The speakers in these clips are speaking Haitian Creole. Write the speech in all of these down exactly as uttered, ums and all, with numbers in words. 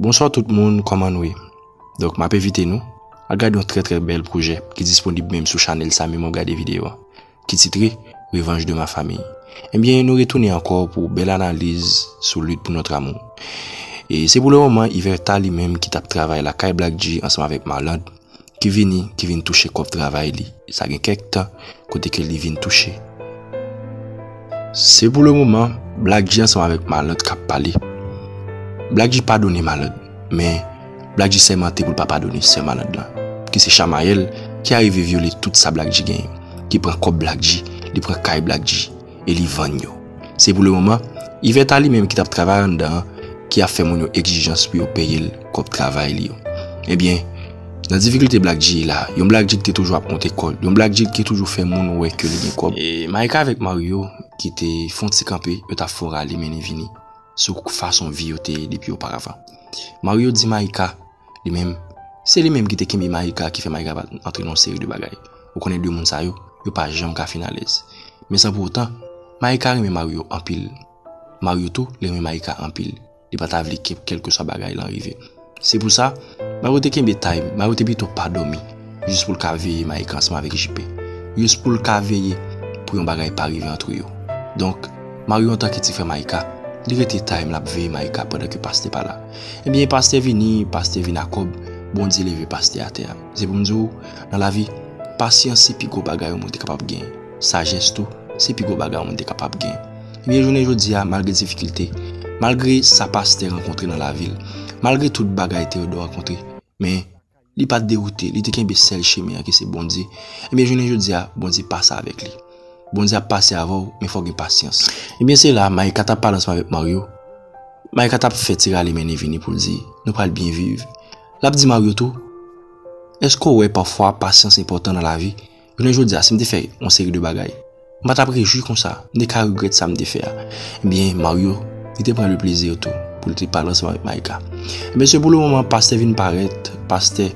Bonswa tout moun, kòman nou ye? Donk, m ap envite nou al gade yon trè, trè bèl pwojè ki disponib menm sou chanèl sa menm w ap gade videyo a, ki titre Revenge de ma famille. Ebyen, nou retounen ankò pou bèl analiz sou Lutte pour notre amour. E se pou le moman, Yvertha li menm ki t ap travay lakay Black G ansanm avèk Marlande, ki vini, ki vin touche kòb travay li. Sa gen kèk tan, kote ke li vin touche. Se pou le moman, Black G ansanm avèk Marlande k ap pale. Black G padone Marlande, men Black G sèmante pou l pa padone sè Marlande lan, ki se Chamayèl, ki arive vyole tout sa Black G genyen, ki pran kòb Black G, li pran kay Black G, e li vann yo. Se pou le moman, Yvertha li menm ki t ap travay anndan an, ki ap fè moun yo egzijans pou yo peye l kòb travay li yo. Ebyen, nan difikilte Black G ye la, yon Black G ki te toujou ap monte kòd, yon Black G ki toujou fè moun wè ke li gen kòb. E Maïka avèk Mario, ki te fè yon ti kanpe, yo t ap fè yon rale mennen vini sou fason vi yo te ye depi oparavan. Mario di Maïka, li menm, se li menm ki te kenbe Maïka, ki fè Maïka pa antre nan yon seri de bagay. Ou konnen de moun sa yo, yo pa janm ka fin alèz. Men san pou otan, Maïka renmen Mario anpil. Mario tou, li renmen Maïka anpil. Li pa ta vle ke kèlkeswa bagay lan rive. Se pou sa, Mario te kenbe tay, Mario te pito pa dòmi, jis pou l ka veye Maïka ansanm avèk J P. Jis pou l ka veye pou yon bagay pa rive antre yo. Donk, Mario antanke ti frè Maïka, li rete tay, l ap veye Maïka pandan ke pastè pa la. Ebyen, pastè vini, pastè vin a kòb, Bondye leve pastè atè a. Se pou m di w, nan lavi, pasyans se pi gwo bagay yon moun te kapab genyen. Sajès tou, se pi gwo bagay yon moun te kapab genyen. Ebyen, jounen jodi a, malgre difikilte, malgre sa pastè rankontre nan lavi l, malgre tout bagay Théodore rankontre, men li pa t dewoute, li te kenbe sèl chemen an ki se Bondye. Ebyen, jounen jodi a, Bondye pase avèk li. Bondye ap pase avè w, men fò w gen pasyans. Ebyen, se la, Maïka t ap pale ansanm avèk Mario. Maïka t ap fè ti rale mennen vini pou l di, nou pral byen viv. L ap di Mario tou, èske w wè pafwa pasyans enpòtan nan lavi? Jounen jodi a, si m te fè yon seri de bagay, m pa t ap rejwi konsa, m te ka regrèt sa m te fè a. Ebyen, Mario, li te pran le plezi tou pou l te pale ansanm avèk Maïka. Ebyen, se pou le moman, pastè vin parèt, pastè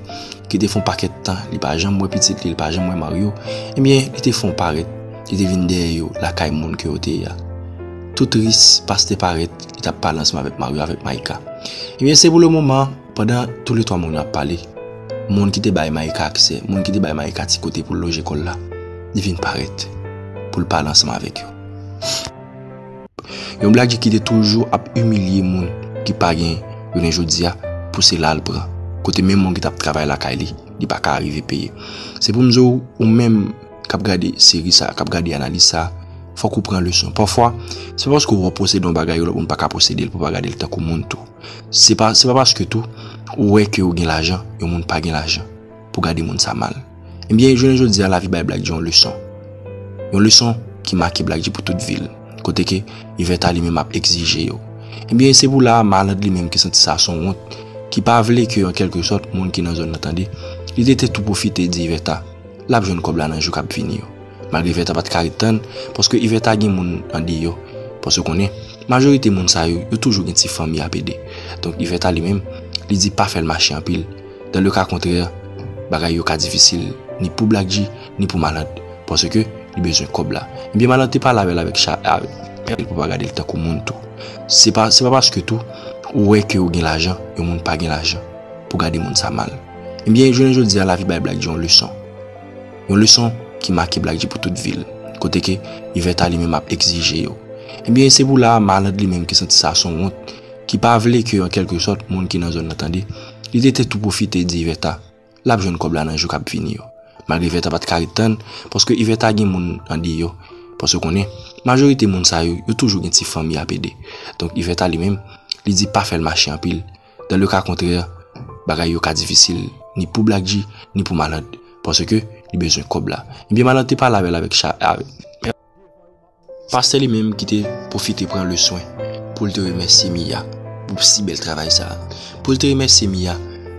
ki te fè yon pakèt tan, li pa janm wè pitit li, li pa janm wè Mario. Ebyen, li te fè yon parèt, li te vin dèyè yo, lakay moun ke yo te ye a. Tou tris, pastè parèt, li t ap pale ansanm avèk Mario, avèk Maïka. Ebyen, se pou le moman, pandan toulètwa moun yo ap pale, moun ki te bay Maïka aksè, moun ki te bay Maïka ti kote pou l loje kò l la, li vin parèt pou l pale ansanm avèk yo. Yon Black G ki te toujou ap imilye moun ki pa gen, jounen jodi a, pou se la l pran, kote menm moun ki t ap travay lakay li, li pa ka rive peye. Se pou m di w, ou menm k ap gade seri sa, k ap gade analiz sa, fòk ou pran leson. Pafwa, se pa paske w posede yon bagay, yon lòt moun pa ka posede l pou pa gade l tankou moun tou. Se pa, se pa paske tou, ou wè ke ou gen lajan, yon moun pa gen lajan, pou gade moun sa mal. Ebyen, jounen jodi a, lavi bay Black G yon leson. Yon leson ki make Black G pou tout vi l. Kote ke Yvertha li menm ap egzije yo. Ebyen, se pou la, Marlande li menm ki santi sa se yon wont, ki pa vle ke, an kèlke sòt, moun ki nan zòn nan tande, li te, te tou pwofite di Yvertha, l ap jwenn kòb la nan jou k ap vini yo. Malgre Yvertha pa t ka ret tann, paske Yvertha gen moun andeyò. Paske w konnen, majorite moun sa yo, yo toujou gen ti fanmi y ap ede. Donk, Yvertha li menm, li di pa fè l mache anpil. Dans le cas contraire, bagay yo ka difisil, ni pou Black G, ni pou Marlande. Paske li bezwen kòb la. Ebyen, Marlande te pale avè l avèk cha-, avèk pou pa gade l tankou moun tou. Se pa, se pa paske tou, ou wè ke ou gen lajan, yon moun pa gen lajan, pou gade moun sa mal. Ebyen, jounen jodi a, lavi bay Black G yon leson. Yon leson ki make Black G pou tout vi l. Kote ke Yvertha li menm ap egzije yo. Ebyen, se pou la, Marlande li menm ki santi sa se yon wont, ki pa vle ke, an kèlke sòt, moun ki nan zòn nan tande, li te, te tou pwofite di Yvertha, l ap jwenn kòb la nan jou k ap vini yo. Malgre Yvertha pa t ka ret tann, paske Yvertha gen moun andeyò. Paske w konnen, majorite moun sa yo, yo toujou gen ti fanmi y ap ede. Donk, Yvertha li menm, li di pa fè l mache anpil. Dans le cas contraire, bagay yo ka difisil, ni pou Black G, ni pou Marlande. Paske li bezwen kòb la. Ebyen, Marlande te pale avè l avèk cha-, avèk Pastè li menm ki te pwofite pran le swen pou l te remèsye Mia pou si bèl travay sa a. Pou l te remèsye Mia,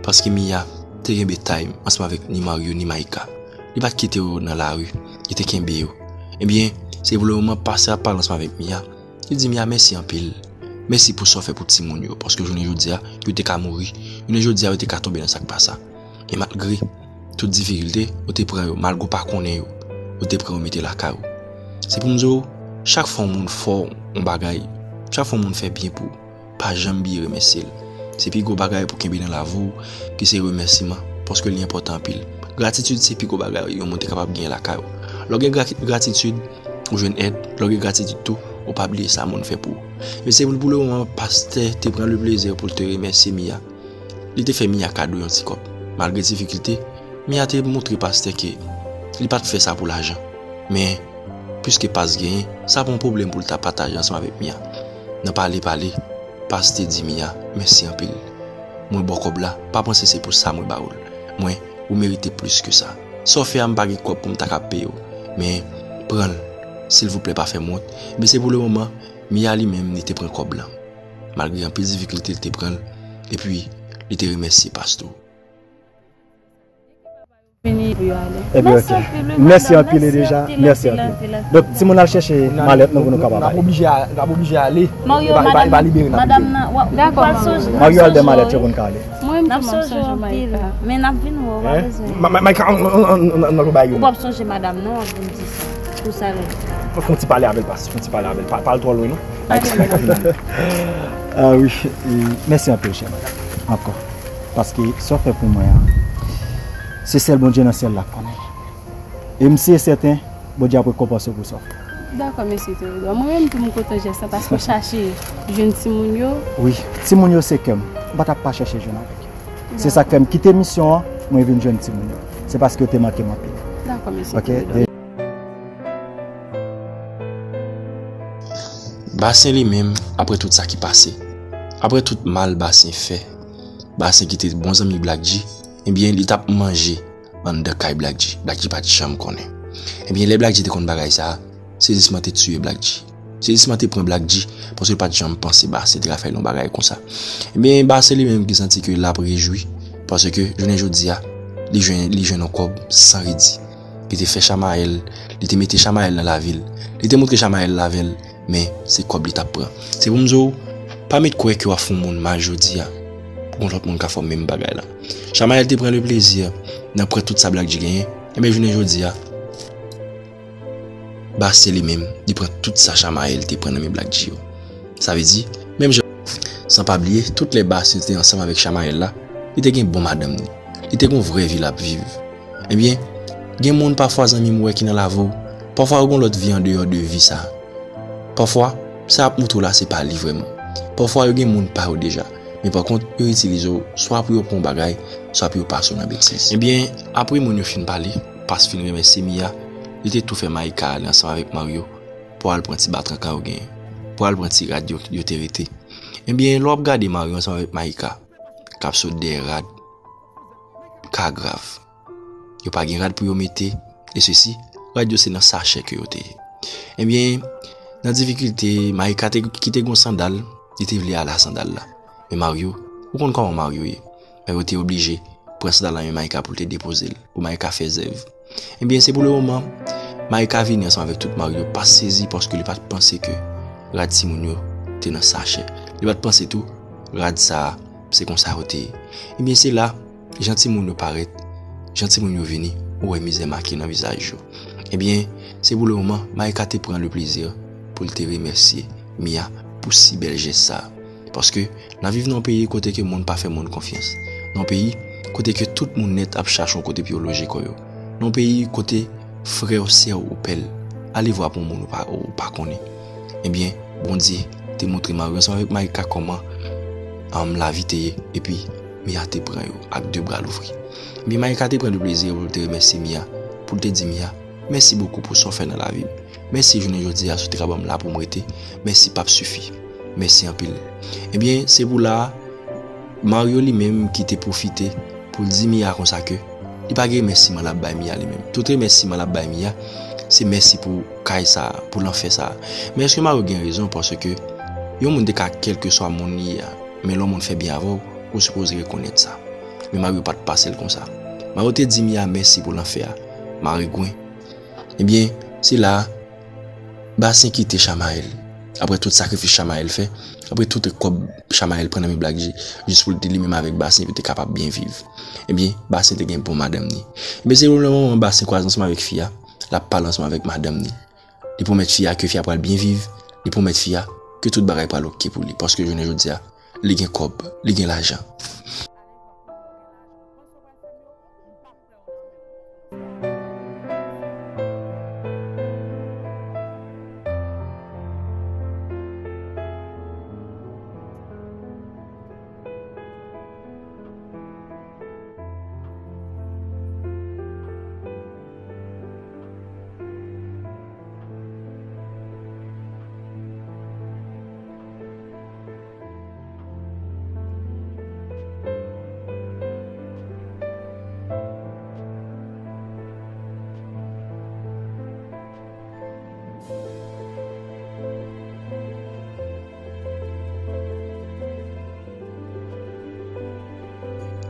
paske Mia te kenbe tay ansanm avèk ni Mario ni Maïka. Li pa t kite yo nan lari, li te kenbe yo. Ebyen, se pou le moman pastè ap pale ansanm avèk Mia. Li di Mia mèsi anpil. Mèsi pou sa w fè pou timoun yo, paske jounen jodi a, yo te ka mouri. Jounen jodi a, yo te ka tonbe nan sa k pa sa. E malgre tout difikilte, ou te pran yo, malgre w pa konnen yo, ou te pran yo mete lakay ou. Se pou m di w, chak fwa yon moun fè w yon bagay, chak fwa yon moun fè byen pou ou, pa janm bliye remèsye l. Se pi gwo bagay pou kenbe nan lavi w, ki se remèsiman, paske li enpòtan anpil. Gratitid se pi gwo bagay yon moun te kapab genyen lakay ou. Lè w gen gra- gratitid, ou jwenn èd, lè w gen gratitid tou, ou pa bliye sa moun fè pou ou. Men se pou, pou lemoman, pastè te pran leplezi pou l te remèsye Mia. Li te fè Mia kado yon ti kòb. Malgre difikilte, Mia te montre pastè ke li pa t fè sa pou lajan. Men, piske pas genyen, sa pa yon pwoblèm pou l ta pataje ansanm avèk Mia. Nan pale pale, pas te di Mia, mèsi anpil. Mwen ba w kòb la, pa panse se pou sa mwen ba ou l. Mwen, ou merite plis ke sa. Sa w fè a, m pa gen kòb pou m ta ka peye w. Men, pran l, silvouplè pa fè m wont. Men se pou lemoman, Mia li menm, li te pran kòb lan. Malgre anpil difikilte, li te pran l. Epi, li te remèsye pastè. Epi, ok. Mèsi anpil deja. Mèsi anpil. Donk, timoun al chèche malèt nou pou nou kapab ale. N ap oblije ale. Mario, e pa libere n ap libere. Mario al dèyè malèt yo pou n ka ale. Mwen menm tou, m ap sonje Maïka. Men n ap vin wè w, pa bezwen. Maïka, an nou bay youn. Ou p ap sonje madanm nan, w ap vin di sa. Pou sa l. Fè yon ti pale avè l, pas. Fè yon ti pale avè l. Pa al twò lwen, non. Ah wi. Mèsi anpil, chè madanm. Ankò. Paske sa w fè pou mwen an, se sèl Bondye nan syèl la k konnen. E m si e sèten, Bondye ap rekonpanse w pou sa w fè. Dakò, mesye Theodore. Mwen menm tou, m kontan jès la, paske w chache jwenn timoun yo. Wi, timoun yo se kè m. M pa t ap pa chèche jwenn avèk yo. Se sa k fè m kite misyon an, mwen vin jwenn timoun yo. Se paske yo te manke m anpil. Dakò, mesye Theodore. Basen li menm, apre tout sa ki pase, apre tout mal Basen fè, Basen ki te bon zanmi Black G, ebyen, li t ap manje anndan kay Black G. Black G pa t janm konnen. Ebyen, lè Black G te konn bagay sa a, sezisman te tiye Black G. Sezisman te pran Black G, paske l pa t janm panse Basen te ka fè l yon bagay konsa. Ebyen, Basen li menm ki santi ke l ap rejwi, paske jounen jodi a, li jwenn, li jwenn yon kòb san redi. Li te fè Chamayèl, li te mete Chamayèl nan lavi l. Li te montre Chamayèl lavèl, men se kòb li t ap pran. Se pou m di w, pa met kwè ke w ap fè yon moun mal jodi a, pou yon lòt moun ka fè w menm bagay la. Chamayèl te pran leplezi nan pran tout sa Black G genyen, enben jounen jodi a, Basen li menm, li pran tout sa Chamayèl te pran nan men Black G yo. Sa vle di, menm jan, san pa bliye, tout lè Basen te ansanm avèk Chamayèl la, li te gen bon madanm li. Li te gen yon vrè vi l ap viv. Ebyen, gen moun pafwa zanmi m wè ki nan lavi w, pafwa yo gen yon lòt vi andeyò de vi sa. Pafwa, sa y ap montre w la se pa li vrèman. Pafwa yo gen moun pa yo deja, men pa kont yo itilize w swa pou yo pran yon bagay, swa pou yo pase w nan betiz. Ebyen, apre moun yo fin pale, Pas fin remèsye Mia, li te tou fè Maïka ale ansanm avèk Mario pou al pran ti batrankan yo genyen, pou al pran ti rad yo, yo te rete. Ebyen, lè w ap gade Mario ansanm avèk Maïka, k ap sot dèyè rad, ka grav. Yo pa gen rad pou yo mete, e sesi, rad yo se nan sachè ke yo te ye. Ebyen, nan difikilte, Maïka te kite gon sandal, li te vle ale a sandal la. Men Mario, ou konn kòman Mario ye. Mario te oblije pran sandal nan men Maïka pou l te depoze l, pou Maïka fè zèv. Ebyen, se pou lemoman, Maïka vini ansanm avèk tout Mario, pa sezi paske li pa t panse ke rad timoun yo te nan sachè. Li pa t panse tou, rad sa a, se konsa yo te ye. Ebyen, se la, jan timoun yo parèt, jan timoun yo vini, ou wè mizè make nan vizaj yo. Ebyen, se pou lemoman, Maïka te pran leplezi pou l te remèsye Mia pou si bèl jès sa a. Paske, n ap viv nan yon peyi kote ke moun pa fè moun konfyans. Nan yon peyi kote ke tout moun nèt ap chache yon kote pou yo loje kò yo. Nan yon peyi kote frè w, sè w, ou pè l, ale vwa pou yon moun ou pa, ou pa konnen. Ebyen, Bondye te montre Mario ansanm avèk Maïka kòman, anm, lavi te ye, epi Mia te pran yo ak de bra louvri. Ebyen, Maïka te pran leplezi pou l te remèsye Mia, pou l te di Mia, mèsi bokou pou sa w fè nan lavi m. Mèsi jounen jodi a, si w te ka ban m la pou m rete, mèsi p ap sifi. Mèsi anpil. Ebyen, se pou la a, Mario li menm ki te pwofite pou l di Mia konsa ke li pa gen remèsiman l ap bay Mia li menm. Tout remèsiman l ap bay Mia, se mèsi pou kay sa a, pou lanfè sa a. Men èske Mario gen rezon? Paske yon moun te ka kèlkeswa moun li ye a, men lè yon moun fè byen avè w, ou sipoze rekonèt sa. Men Mario pa t pase l konsa. Mario te di Mia mèsi pou lanfè a, marengwen. Ebyen, se la a, Basen kite Chamayèl. Apre tout sakrifis Chamayèl fè, apre tout kòb Chamayèl pran nan men Black G, jis pou l te li menm avèk Basen pou te kapab byen viv. Ebyen, Basen te gen bon madanm li. Ebyen, se yon moman Basen kwaze ansanm avèk fi a, l ap pale ansanm avèk madanm li. Li pwomèt fi a ke fi a pral byen viv, li pwomèt fi a ke tout bagay pral oke pou li, paske jounen jodi a, li gen kòb, li gen lajan.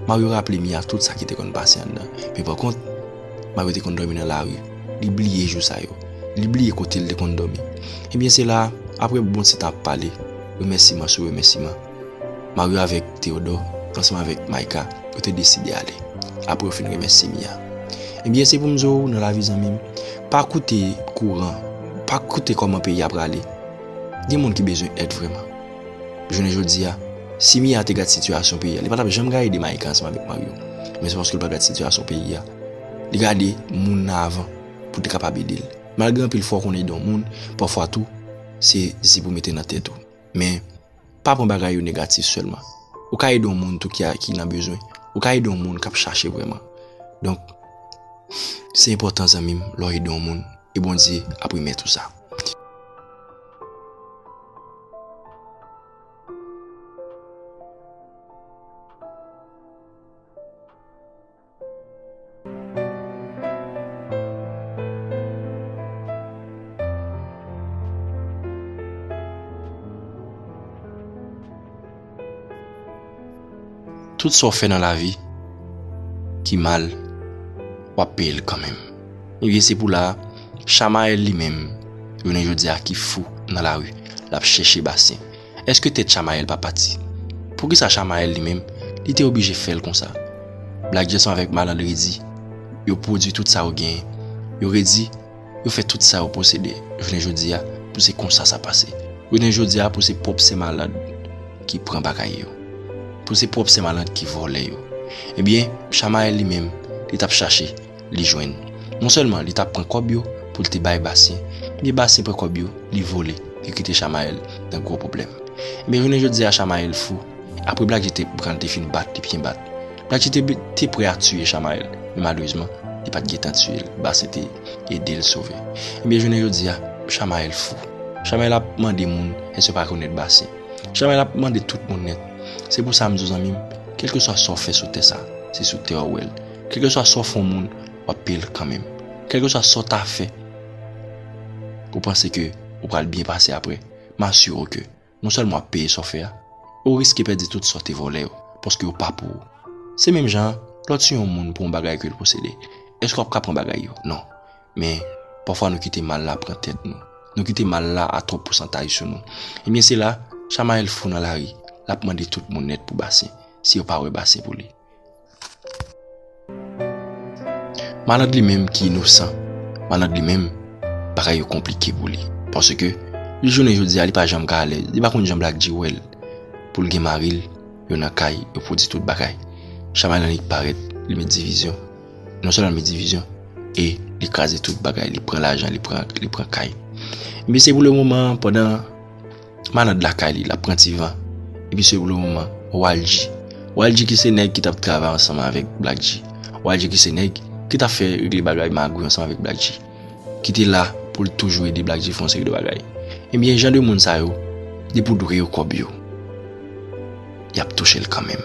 Mario raple Mia tout sa ki te konn pase anndan. Men pa kont, Mario te konn dòmi nan lari. Li bliye jou sa yo. Li bliye kote l te konn dòmi. Ebyen, se la, apre bon ti tan ap pale, remèsiman sou remèsiman, Mario avèk Theodore, ansanm avèk Maika, yo te deside ale. Apre yo fin remèsye Mia. Ebyen, se pou m di w, nan lavi, zanmi m, pa koute kouran, pa koute kòman peyi a prale. Gen moun ki bezwen èd vrèman. Jounen jodi a, si Mia te gad sitiyasyon peyi a, li pa t ap janm ka ede Maika ansanm avèk Mario. Men se paske l pa gad sitiyasyon peyi a. Li gade moun nan avan pou l te kapab ede l. Malgre anpil fwa w konn ede yon moun, pafwa tou, se zip ou mete nan tèt ou. Men, pa pran bagay yo negatif sèlman. Ou ka ede yon moun tou ki a, ki nan bezwen. Ou ka ede yon moun k ap chache vrèman. Donk, se enpòtan, zanmi m, lè w ede yon moun, e Bondye ap remèt ou sa. Tout sa w fè nan lavi ki mal, w ap peye l kanmenm. Ebyen, se pou la, Chamayèl li menm, jounen jodi a ki fou nan lari, l ap chèche Basen. Èske tèt Chamayèl pa pati? Poukisa Chamayèl li menm, li te oblije fè l konsa? Black J ansanm avèk Malandre di, yo pwodui tout sa yo genyen. Yo redi, yo fè tout sa yo posede. Jounen jodi a, pou se konsa sa pase. Jounen jodi a, pou se pwòp sè Malandre ki pran bagay yo. Pou se pwòp sè Malandre ki vòlè yo. Ebyen, Chamayèl li menm, li t ap chache, li jwenn. Non sèlman li t ap pran kòb yo pou l te bay Basen, men Basen pran kòb yo, li vole, li kite Chamayèl nan gwo pwoblèm. Ebyen, jounen jodi a, Chamayèl fou. Apre Black J te pran l, te fin bat, te byen bat. Black J te, te prè a tiye Chamayèl, men malerezman, li pa t gentan tiye l. Basen te ede l sove. Ebyen, jounen jodi a, Chamayèl fou. Chamayèl ap mande moun, èske yo pa rekonèt Basen? Chamayèl ap mande tout moun nèt. Se pou sa m di w, zanmi m, kèlkeswa sa w fè sou tè sa, se sou tè a w wè l. Kèlkeswa sa w fè yon moun, w ap peye l kanmenm. Kèlkeswa sa w ta fè, ou panse ke ou pral byen pase apre, m asire w ke non sèlman w ap peye sa w fè a, ou riske pèdi tout sa w te vòlè yo, paske yo pa pou ou. Se menm jan an, lè w tiye yon moun pou yon bagay ke l posede, èske w ap ka pran bagay yo? Non. Men, pafwa nou kite mal la pran tèt nou. Nou kite mal la a twòp pousantaj sou nou. Ebyen, se la, Chamayèl fou nan lari, l ap mande tout moun nèt pou Basen, si yo pa wè Basen pou li. Malandre li menm ki inosan, Malandre li menm, bagay yo konplike pou li. Paske, li jounen jodi a, li pa janm ka alèz, li pa konn jan Black J wè l. Pou l gen mari l, yo nan kay, yo pwodui tout bagay. Chamayèl annik parèt, li met divizyon. Non sèlman li met divizyon, e li kraze tout bagay, li pran lajan, li pran, li pran kay. Men se pou le moman, pandan Malandre lakay li, l ap pran ti van. Epi se pou le moman, Walji. Walji ki se nèg ki t ap travay ansanm avèk Black J. Walji ki se nèg ki t ap fè regle bagay magouy ansanm avèk Black J. Ki te la pou l toujou ede Black J fè yon seri de bagay. Ebyen, jan de moun sa yo, depi w dwe yo kòb yo, y ap touche l kanmenm.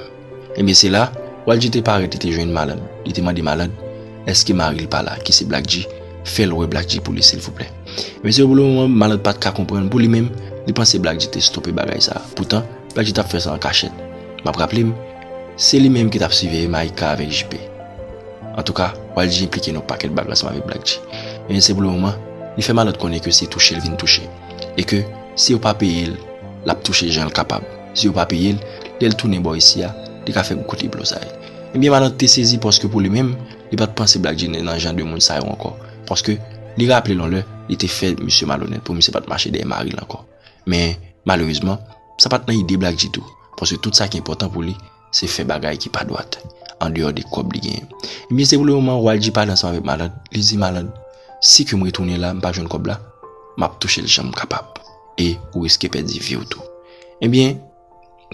Ebyen, se la, Walji te parèt, li te jwenn Malandre. Li te mande Malandre, èske mari l pa la, ki se Black J, fè l wè Black J pou li, silvouplè. Ebyen, se pou le moman, Malandre pa t ka konprann. Pou li menm, li panse Black J te stope bagay sa a. Poutan, Black J t ap fè sa an kachèt. M ap raple m, se li menm ki t ap siveye Maïka avèk J P. Antouka, Walji enplike nan yon pakèt bagay ansanm avèk Black J. Ebyen, se pou le moman, li fè Malandre konnen ke se touche l vin touche. E ke, si yo pa peye l, l ap touche jan l kapab. Si yo pa peye l, lè l tounen bò isi a, li ka fè gwo kout li blozay. Ebyen, Malandre te sezi paske pou li menm, li pa t panse Black J nan jan de moun sa yo ankò. Paske, li raple l yon lè, li te fè misye malonèt pou misye pa t mache dèyè mari l ankò. Men, malerezman, sa pa t nan ide Black J tou. Paske tout sa ki enpòtan pou li, se fè bagay ki pa dwat, andeyò de kòb li genyen. Ebyen, se pou le moman, Wadji pale ansanm avèk Maland. Li di Maland, si ke m retounen la, m pa jwenn kòb la, m ap touche l jan m kapab. E ou riske pèdi vi w tou. Ebyen,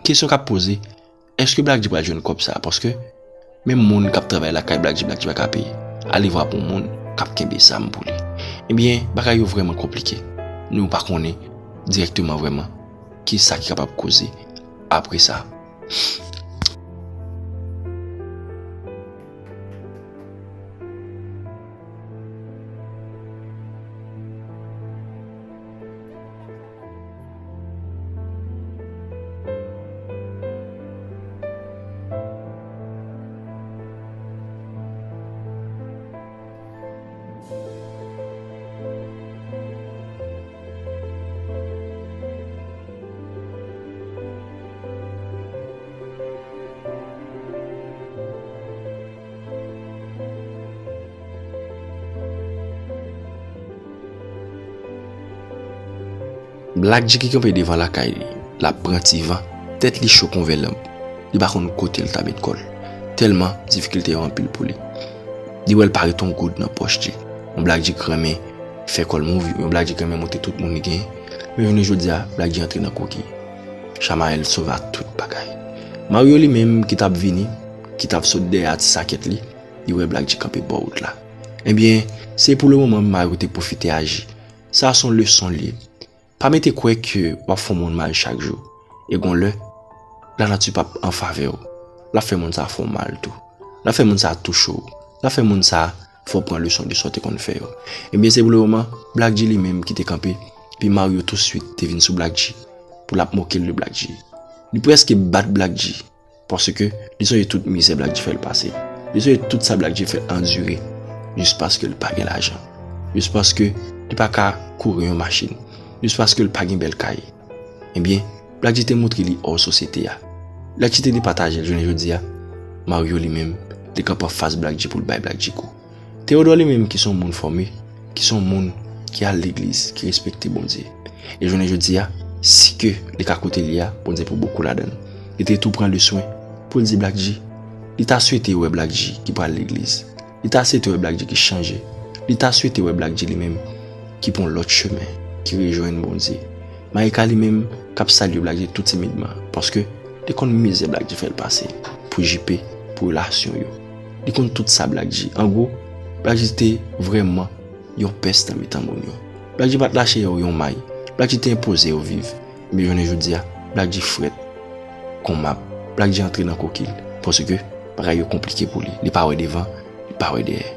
kesyon k ap poze, èske Black G pral jwenn kòb sa a? Paske menm moun k ap travay lakay Black G, Black G pa ka peye. Ale vwa pou moun k ap kenbe zam pou li. Ebyen, bagay yo vrèman konplike. Nou pa konnen dirèkteman vrèman ki sa ki kapab koze apre sa. Black G ki kanpe devan lakay li, l ap pran ti van, tèt li cho kon vè lanp. Li pa konn kote l ta met kò l, tèlman difikilte yo anpil pou li. Li wè l pa ret yon goud nan pòch li. Yon Black G ki renmen fè kò l move, yon Black G ki renmen montre tout moun li genyen. Men jounen jodi a, Black G antre nan koki. Shamarel sove ak tout bagay. Mario li menm ki t ap vini, ki t ap sot dèyè a ti sakèt li, li wè Black G kanpe bò wout la. Ebyen, se pou le moman Mario te pwofite aji. Sa a se yon leson li ye. Pa mete kwè ke w ap fè yon moun mal chak jou. E gon lè, lanati p ap an favè w. L ap fè moun sa a fè w mal tou. L ap fè moun sa a touche w. L ap fè moun sa a fè w pran leson de sa w te konn fè yo. Ebyen, se pou le moman, Black G li menm ki te kanpe, epi Mario touswit te vin sou Black G pou l ap moke l de Black G. Li prèske bat Black G. Paske li sonje tout mizè Black G fè l pase. Li sonje tout sa Black G fè andire. Jis paske l pa gen lajan. Jis paske li pa ka kouri yon machin. Jis paske l pa gen bèl kay. Ebyen, Black G te montre li hors sosyete a. Black G te depataje l jounen jodi a. Mario li menm, li kanpe anfas Black G pou l bay Black G kou. Théodore li menm ki se yon moun fòme, ki se yon moun ki al legliz, ki respekte Bondye. E jounen jodi a, si ke li ka kote li a, Bondye pou bokou ladan l. Li te tou pran le swen pou l di Black G. Li ta swete wè Black G ki pral legliz. Li ta swete wè Black G ki chanje. Li ta swete wè Black G li menm ki pran lòt chemen, ki rejwenn Bondye. Maïka li menm k ap salye Black G tou timidman, paske li konn mizè Black G fè l pase pou J P, pou relasyon yo. Li konn tout sa Black G. An gwo, Black G te vrèman yon pès nan mitan moun yo. Black G pa t lache yo yon may. Black G te enpoze yo viv. Men jounen jodi a, Black G frèt kon mab. Black G antre nan koki l, paske bagay yo konplike pou li. Li pa wè devan, li pa wè dèyè.